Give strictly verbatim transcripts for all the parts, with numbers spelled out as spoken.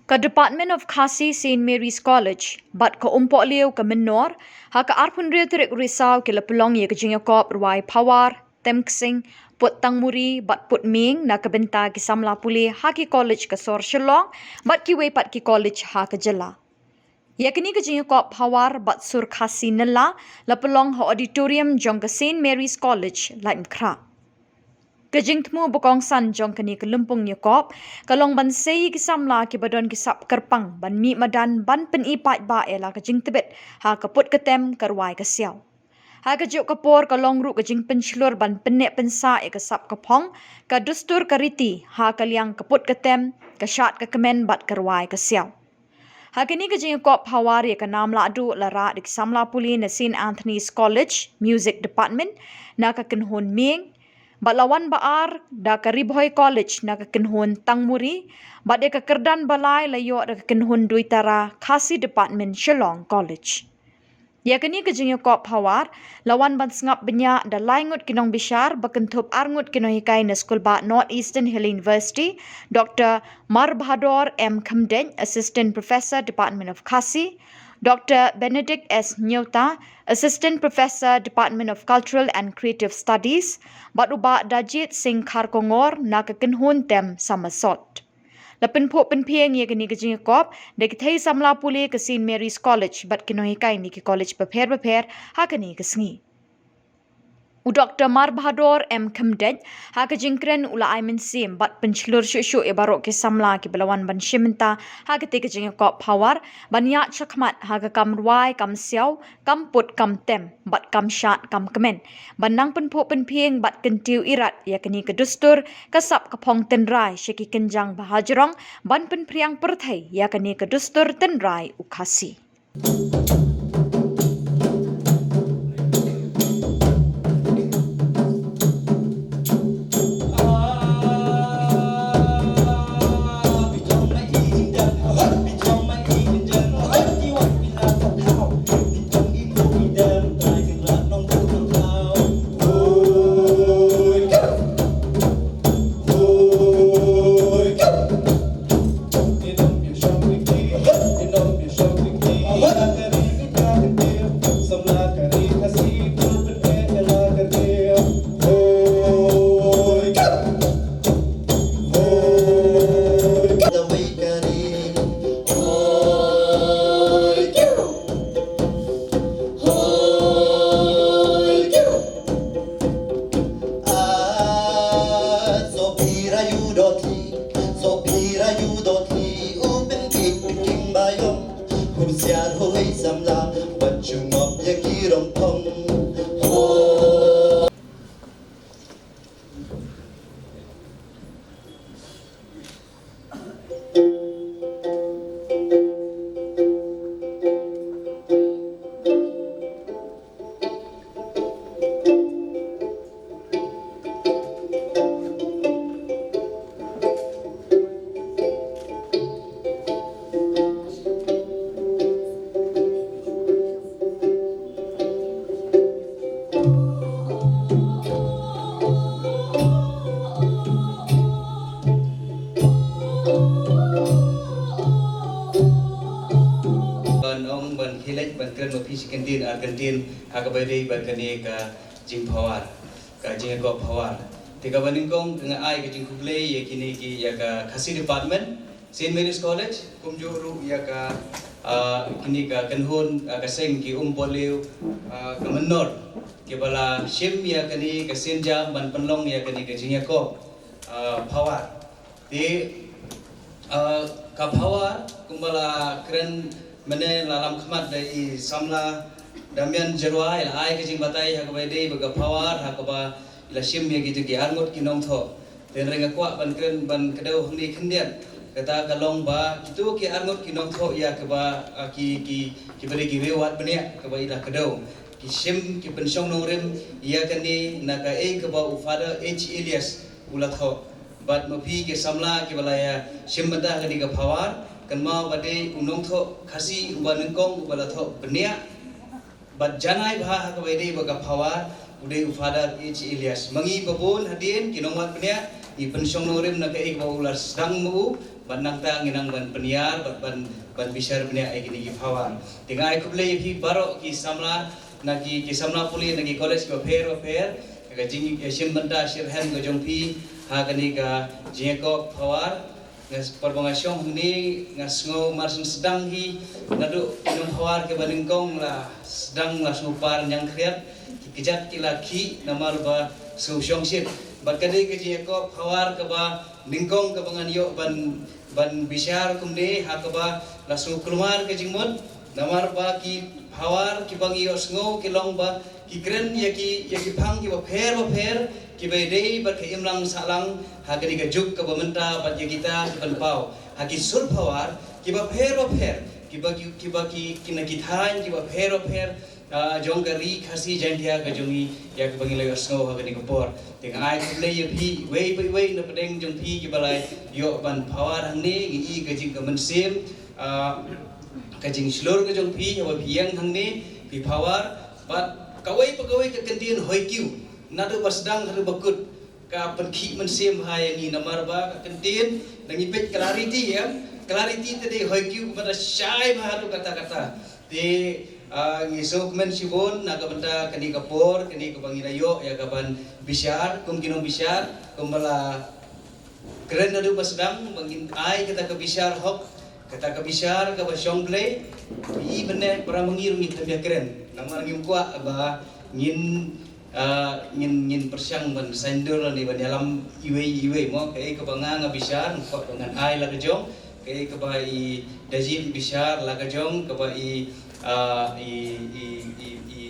Ka Department of Khasi St Mary's College bad ka Umpohliew ka Mynnor, ha ka arphew hynriew tarik Risaw ki la pynlong ïa ka jingïakop rwai Phawar, Temksing, Put Tangmuri bad Put Miing na ka bynta ki samla pule ha ki college ka sor Shillong bad kiwei pat ki college ha ka jylla. Ïa kane ka jingïakop Phawar bad Sur Khasi Nylla la pynlong ha auditorium jong ka St Mary's College, Laitumkhrah. Ka jingthmu ba kongsan jong kane ka lympung ïakop ka long ban sei ïa ki samla kiba don ki sap kyrpang ban mih madan ban pyni paidbah ïa la ka jingtbit ha ka put ka tem, ka rwai ka siaw. Ha kajuh ka por ka long ruh ka jingpynshlur ban pynneh pynsah ïa ka sap ka phong, ka dustur ka riti ha ka liang ka put ka tem, ka shad ka kmen bad ka rwai ka siaw. Ha kane ka jingïakop Phawar ïa ka nam lahduh la rah da ki samla pule na St Anthony's College, Music Department, na ka kynhun Miing, bad la wan ba ar da ka Ri Bhoi College na ka kynhun Tangmuri, bad ïa ka kyrdan ba lai la ïoh da ka kynhun Duitara, Khasi Department, Shillong College. Ïa kane ka jingïakop Phawar la wan ban sngap bniah da lai ngut ki nongbishar, ba kynthup ar ngut ki nonghikai na Skulbah North Eastern Hill University, Doctor Marbhador M Khymdeit, Assistant Professor, Department of Khasi, Doctor Benedict S Nyeuta, Assistant Professor, Department of Cultural and Creative Studies, bad u Bah Dajit Singh Kharkongor na ka kynhun tem Somersault. La pynphuh pynphieng ïa kane ka jingïakop da ki thei samla pule ka St Mary's College bad ki nonghikai na ki college bapher bapher ha kane ka sngi. U Doctor Marbhador M Khymdeit ha ka jingkren u la ai mynsiem bad pynshlur shuh shuh ïa baroh ki samla kiba la wan ban shim bynta ha katei ka jingïakop Phawar ban ïaid shakhmat ha ka kam rwai kam siaw, kam put kam tem bad kam shad kam kmen, ban nang pynphuh pynphieng bad kyntiew irat ïa kane ka dustur, ka sap ka phong tynrai sha ki kynjang ba hajrong, ban pynphriang pyrthei ïa kane ka dustur tynrai u Khasi. Ban ong, ban khie leit, ban kren ma phi shi kyntien ar kyntien ha kaba ïadei bad kane ka jingphawar, ka jingïakop phawar. Te kaba nyngkong, nga ai ka jingkhublei ïa kine ki, ïa ka Khasi Department, St Mary's College, kumjuh ruh ïa ka, ah, kine ka kynhun, ah, ka seng ki Umpohliew, ah, ka Mynnor, kiba la shim ïa kane ka sienjam ban pynlong ïa kane ka jingïakop, ah, phawar. Te, ah, ka phawar, kumba la kren mynne, la lam khmat da i samla Damian Jyrwa, i la ai ka jingbatai ha kaba ïadei bad ka phawar, ha kaba i la shim ïa kito ki arngut ki nongthoh. Te hynrei nga kwah ban kren, ban kdew hangne khyndiat. Kata ka long ba kito ki arngut ki nongthoh ïa kaba, ah, ki, ki, kiba dei ki riewwad bniah kaba i la kdew, ki shim, ki pynshong nongrim ïa kane na kaei kaba u Father H Elias u la thoh. Bad ma phi ki samla kiba la ïa shim bynta ha kane ka phawar, kynmaw ba dei u nongthoh Khasi uba nyngkong uba la thoh bniah. Bad janai bha ha kaba ïadei bad ka phawar, u dei u Father H Elias. Ma ngi ba bun hadien ki nongwad bniah, ngi pynshong nongrim na kaei kaba u la sdang ma u, Bad nangta ngi nang ban pynïar, bad ban, ban bishar bniah ïa kine ki phawar. Te nga ai khublei ïa phi baroh ki samla, na ki, ki samla pule, na ki college ki bapher bapher, ka jingïashim bynta shitrhem ka jong phi, ha kane ka jingïakop phawar. Nga s-, por ba nga shong hangne, nga sngew mar shen sdang hi, naduh ki nongphawar kiba nyngkong la sdang la sngew par ñiangkhriat, ki kjat ki la khih, namar ba sngew shongshit. Bad ka dei ka jingïakop phawar kaba nyngkong kaba ngan ïoh ban, ban bishar kumne, ha kaba la sngew kulmar ka jingmut, namar ba ki phawar kiba ngi ïohsngew ki long ba ki kren ïa ki, ïa ki phang kiba pher bapher, kiba ïadei bad ka imlang sahlang, ha kane ka juk kaba mynta bad ïa kita ki pynpaw. Ha ki sur phawar, kiba pher bapher, kiba ki, kiba ki, ki na ki thaiñ, kiba pher bapher, ah, jong ka ri Khasi Jaiñtia ka jong ngi, ïa kaba ngi la ïohsngew ha kane ka por. Te nga ai khublei ïa phi, iwei pa iwei na pdeng jong phi kiba la ïoh ban phawar hangne, ngi i ka jing ka mynsiem, ah, ka jingshlur ka jong phi, haba phi ïeng hangne, phi phawar, bad kawei pa kawei ka kyntien hoi kiew, naduh ba sdang haduh ba kut, ka pynkhih mynsiem bha ïa ngi namar ba ka kyntien, da ngi peit clarity, em, clarity te dei hoi kiew kaba da shai bha haduh katta katta. Te, ah, ngi sngewkmen shibun na ka bynta kane ka por, kane kaba ngi la ïoh ïa ka ban bishar, kum ki nongbishar, kumba la kren naduh ba sdang, ba ngin ai kata ka bishar hok, kata ka bishar kaba shong Blei, i bynne para ma ngi ruh ngin tymmen ïa kren. Namar ngim kwah ba ngin, ah, ngin, ngin pyrshang ban saiñdur lane ban ïalam iwei iwei mo, kaei kaba nga nga bishar, nga kwah ba ngan ai la ka jong, kaei kaba i Dajin bishar la ka jong, kaba i, ah, i, i, i, i,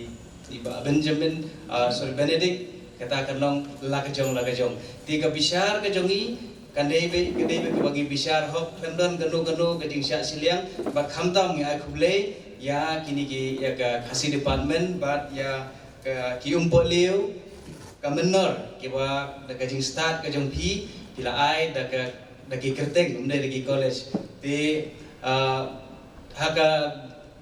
i Bah Benjamin, ah, sorry, Benedict, kata kan long la ka jong, la ka jong. Te ka bishar ka jong i, kan dei beit, kan dei beit kaba ngi bishar hok, khlem don kano kano ka jingshah shiliang, bad khamtam ngi ai khublei ïa kine ki, ïa ka Khasi department, bad ïa ka ki umpohliew, ka mynnor, kiba da ka jingstad ka jong phi, phi la ai da ka, da ki kyrteng, ym dei da ki college. Te, ah, ha ka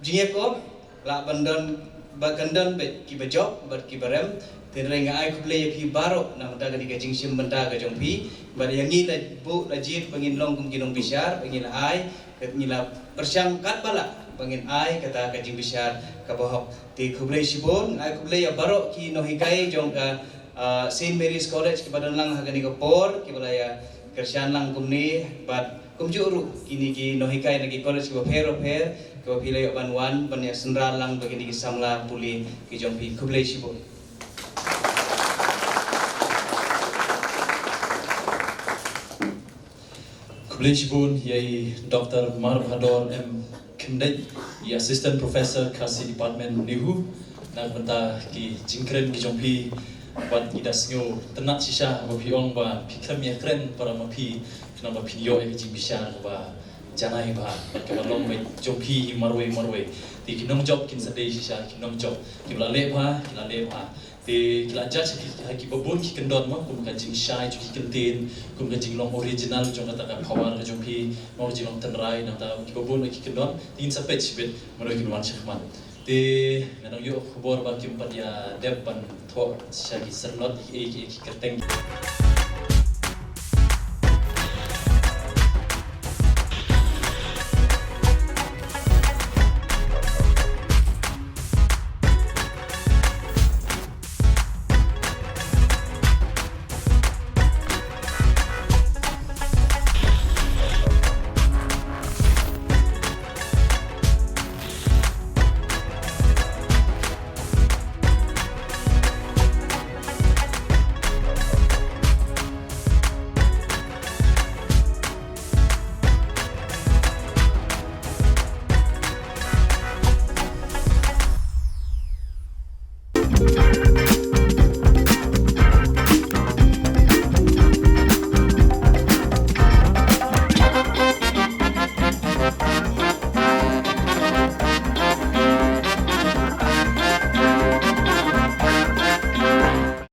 jingïakop, lah ban don, ba kan don beit kiba jop bad kiba rem. Te hynrei nga ai khublei ïa phi baroh na ka bynta kane ka jingshim bynta ka jong phi. Bad ïa ngi la buh la jied ba ngin long kum ki nongbishar, ba ngin la ai, ba ngin la pyrshang katba lah ba ngin ai kata ka jingbishar kaba hok. Te khublei shibun, nga ai khublei ïa baroh ki nonghikai jong ka, ah, Saint Mary's College kiba don lang ha kane ka por, kiba la ïa kyrshan lang kumne, bad kumjuh ruh kine ki nonghikai na ki college kiba pher bapher, kiba phi la ïoh ban wan ban ïa synran lang bad kine ki samla pule ki jong phi. Khublei shibun. Khublei shibun ïa i Doctor Marbhador M Khymdeit, i Assistant Professor Khasi Department NEHU, na ka bynta ki jingkren ki jong phi, bad ngi da sngew tynnat shisha ba phi ong ba phi khlem ïa kren para ma phi, khnang ba phin ïoh ïa ka jingbishar ba janai bha, bad kaba long beit jong phi marwei marwei. Te ki nongjop kin sa dei shisha ki nongjop, kiba la leh bha ki la leh bha. Te ki la judge ha ki, ha kiba bun ki kyndon mo, kum ka jingshai jong ki kyntien, kum ka jinglong original jong kata ka phawar ka jong phi, mo, ka jinglong tynrai, nangta kiba bun ki kyndon. Te ngin sa peit shibit mano kin wan shakhmat. Te nga dang ïoh khubor ba kim pat ïa dep ban thoh sha ki syrnod ki, ki, ki kyrteng.